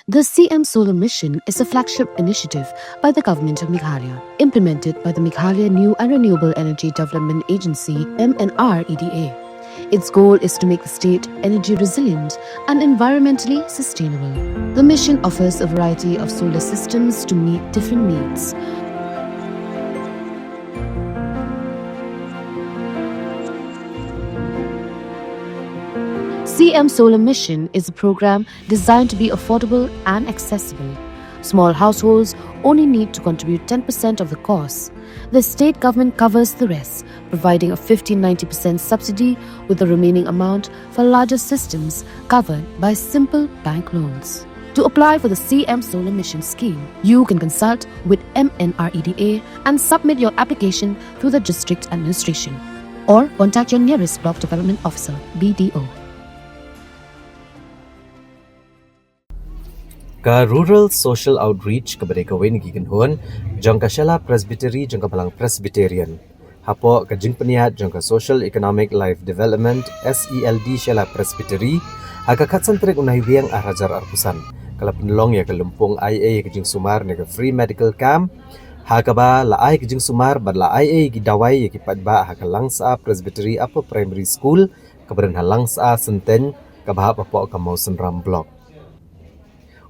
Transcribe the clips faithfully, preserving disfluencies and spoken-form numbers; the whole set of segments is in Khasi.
The C M Solar Mission is a flagship initiative by the Government of Meghalaya, implemented by the Meghalaya New and Renewable Energy Development Agency, M N R E D A. Its goal is to make the state energy resilient and environmentally sustainable. The mission offers a variety of solar systems to meet different needs. C M Solar Mission is a program designed to be affordable and accessible. Small households only need to contribute ten percent of the cost. The state government covers the rest, providing a fifty ninety percent subsidy, with the remaining amount for larger systems covered by simple bank loans. To apply for the C M Solar Mission scheme, you can consult with M N R E D A and submit your application through the district administration, or contact your nearest block development officer, B D O. Ka Rural Social Outreach, kaba dei kawei na ki kynhun jong ka Shella Presbytery jong ka Balang Presbyterian, hapoh ka jingpynïaid jong ka Social Economic Life Development, S E L D, Shella Presbytery, ha ka khatsan tarik u Naiwieng ar hajar arphew san, ka la pynlong ïa ka lympung ai ei ka jingsumar ne ka free medical camp, ha kaba la ai ka jingsumar bad la ai ei ki dawai ïa ki paidbah ha ka Langsa Presbytery Upper Primary School, kaba don ha Langsa Synteng, kaba hap hapoh ka Mawsynram Block.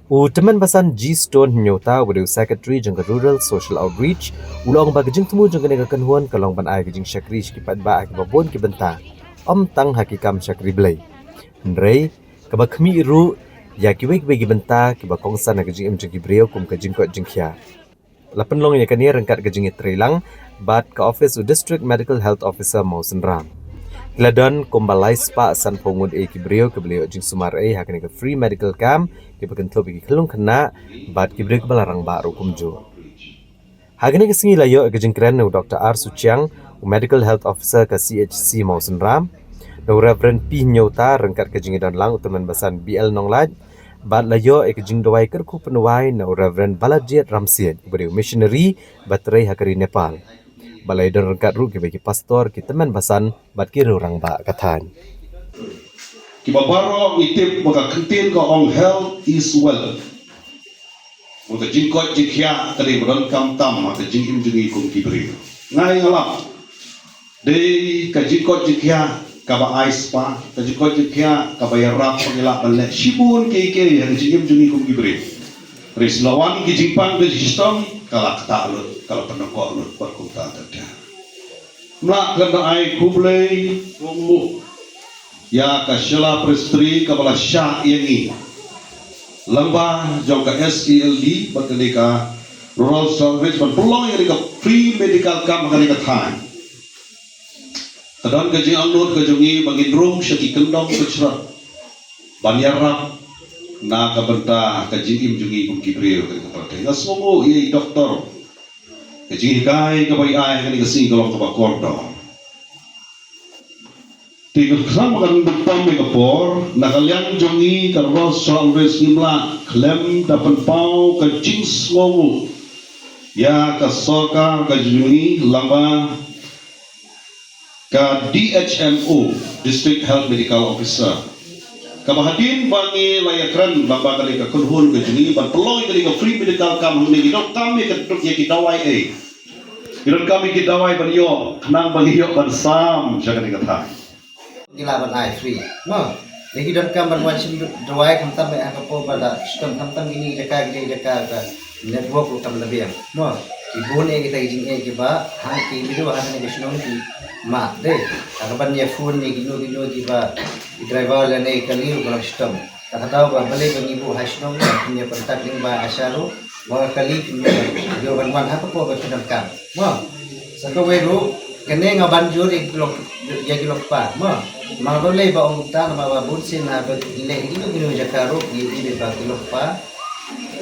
U Tymmen Basan G Stone Hynñiewta, uba dei u Secretary jong ka Rural Social Outreach, u la ong ba ka jingthmu jong kane ka kynhun ka long ban ai ka jingshakri sha ki paidbah ha kiba bun ki bynta, ym tang ha ki kam shakri blei, hynrei kaba khmih ruh ïa kiwei kiwei ki bynta kiba kongsan ha ka jingim jong ki briew, kum ka jingkoit jingkhiah. La pynlong ïa kane ryngkat ka jingïatreilang bad ka office u District Medical Health Officer Mawsynram. Ki la don kumba lai spah sanphew ngut ei ki briew kiba la ïoh jingsumar ei ha kane ka free medical camp, kiba kynthup ïa ki khyllung khynnah bad ki briew kiba la rangbah ruh kumjuh. Ha kane ka sngi la ïoh ïa ka jingkren na u Doctor R Suchiang, u Medical Health Officer ka C H C Mawsynram, na u Reverend P Hynñiewta ryngkat ka jingïadon lang u Tymmen Basan B L Nonglait, bad la ïoh ïa ka jingduwai kyrkhu pynduwai na u Reverend Balajied Ramsiej, uba dei u missionary ba trei ha ka ri Nepal. Bad la ïadon ryngkat ruh kiwei ki pastor, ki tymmen basan bad ki riew rangbah ka thaiñ. Kiba baroh ngi tip ba ka kyntien ka ong health is wealth. Bad ka jingkoit jingkhiah ka dei ba donkam tam ha ka jingim jong ngi kum ki briew. Nga ïalap, dei ka jingkoit jingkhiah kaba ai spah, ka jingkoit jingkhiah kaba ïarap ba ngi lah ban leh shibun kiei kiei ha ka jingim jong ngi kum ki briew. Hynrei shu la wan ki jingpang ki jingshitom, ka la ktah lut, ka la pyndonkam lut bad kumta ter ter. Nga khlem da ai khublei sngewbha ïa ka Shella Presbytery kaba la shah ïa ngi lyngba jong ka S E L D bad kane ka Rural Outreach ban pynlong ïa kane ka free medical camp ha kane ka thaiñ. Ka don ka jingangnud ka jong ngi ba ngin rung sha ki kyndong ki shrot ban ïarap na ka bynta ka jingim jong ngi kum ki briew ha kane ka pyrthei. Nga sngewbha ïa i doktor, ka jinghikai kaba i ai ha kane ka sngi ka long kaba kordor. Te ka khlem ka dang pom ïa ka por, na ka liang jong ngi ka Rural Social Outreach ngim lah khlem da pynpaw ka jingsngewbha ïa ka sorkar ka jong ngi lyngba ka D H M O, District Health Medical Officer, kaba hadien ba ngi la ïakren lyngba kane ka kynhun ka jong ngi ban pynlong ïa kane ka free medical camp hangne, ki donkam ïa ka, ïa ki dawai ei, ki donkam ïa ki dawai ban ïoh, khnang ba ngi ïoh ban sam sha kane ka thaiñ. Ngi lah ban ai free, mo. Lei ki donkam ban wan shim dawai khamtam eh ha ka por ba la shitom, khamtam kine ki jaka, kine ki jaka ka network ruh kam da biang, mo. Ki bun eh kita ki jingeh kiba hang ki video ha kane ka shnong ki mad dei. Ha kaban ïa phone ïa kino kino kiba, ki driver lane kali ruh ba la shitom. Kata ka daw ba balei ba ngi buh ha shnong, ba kin ïa contact lyngba ASHA ruh, ba ka kali kin ïa, ïa ban wan ha ka por ba ki donkam, mo. Sa kawei ruh, kane nga ban jur ïa ki long, ïa ki longkpa, mo. Namar balei ba ong kumta, namar ba bun sien haba ngi leh ïa kino kino jaka ruh, ngi ïohi ba ki longkpa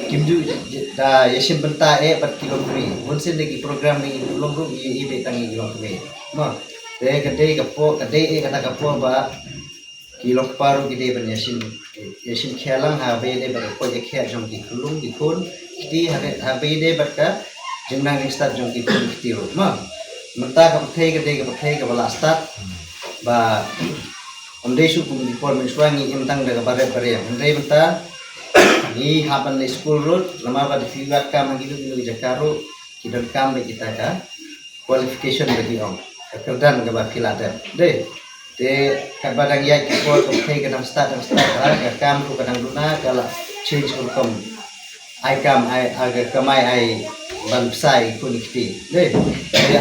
kim ju da ïashim bynta eh bad ki longkmie. Bun sien da ki program ngi long ruh ngi ïohi ba tang ïa ki longkmie, mo. Te ka dei ka por, ka dei eh kata ka por ba ki longkpa ruh ki dei ban ïashim, ïashim khia lang haba ïadei bad ka koit ka khiah jong ki khyllung ki khun ki kti, haba, haba ïadei bad ka jingnang jingstad jong ki khun ki kti ruh, mo. Mynta ka pyrthei ka dei ka pyrthei kaba la stad, ba ym dei shuh kum ki por mynshuwa ngi im tang da kaba rep ba riang. Hynrei mynta Ngi hap ban leh school ruh, namar ba da phi wad kam ha kino kino ki jaka ruh, ki donkam bad kita ka qualification ba ki ong, ka kyrdan kaba phi la dep. Dei, te katba dang ïaid ki por ka pyrthei ka dang stad, dang stad, ka kam ruh ka dang duna, ka la change rukom. Ai kam, ai, ai ka kamai, ai ban pynshai ki khun ki kti. Dei, te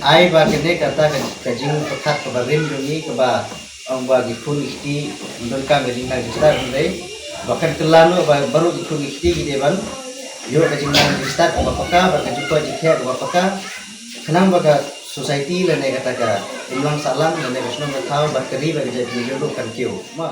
ai ba kane kata ka, ka jingpyrkhat kaba rim jong ngi kaba ong ba ki khun ki kti ym donkam ka jingnang jingstad, hynrei ba kan kylla noh ba baroh ki khun ki kti ki dei ban ïoh ka jingnang jingstad kaba paka bad ka jingkoit jingkhiah kaba paka, khnang ba ka society lane kata ka imlang sahlang lane ka shnong ka thaw bad ka ri bad ka jaitbynriew ruh kan kiew. Ma.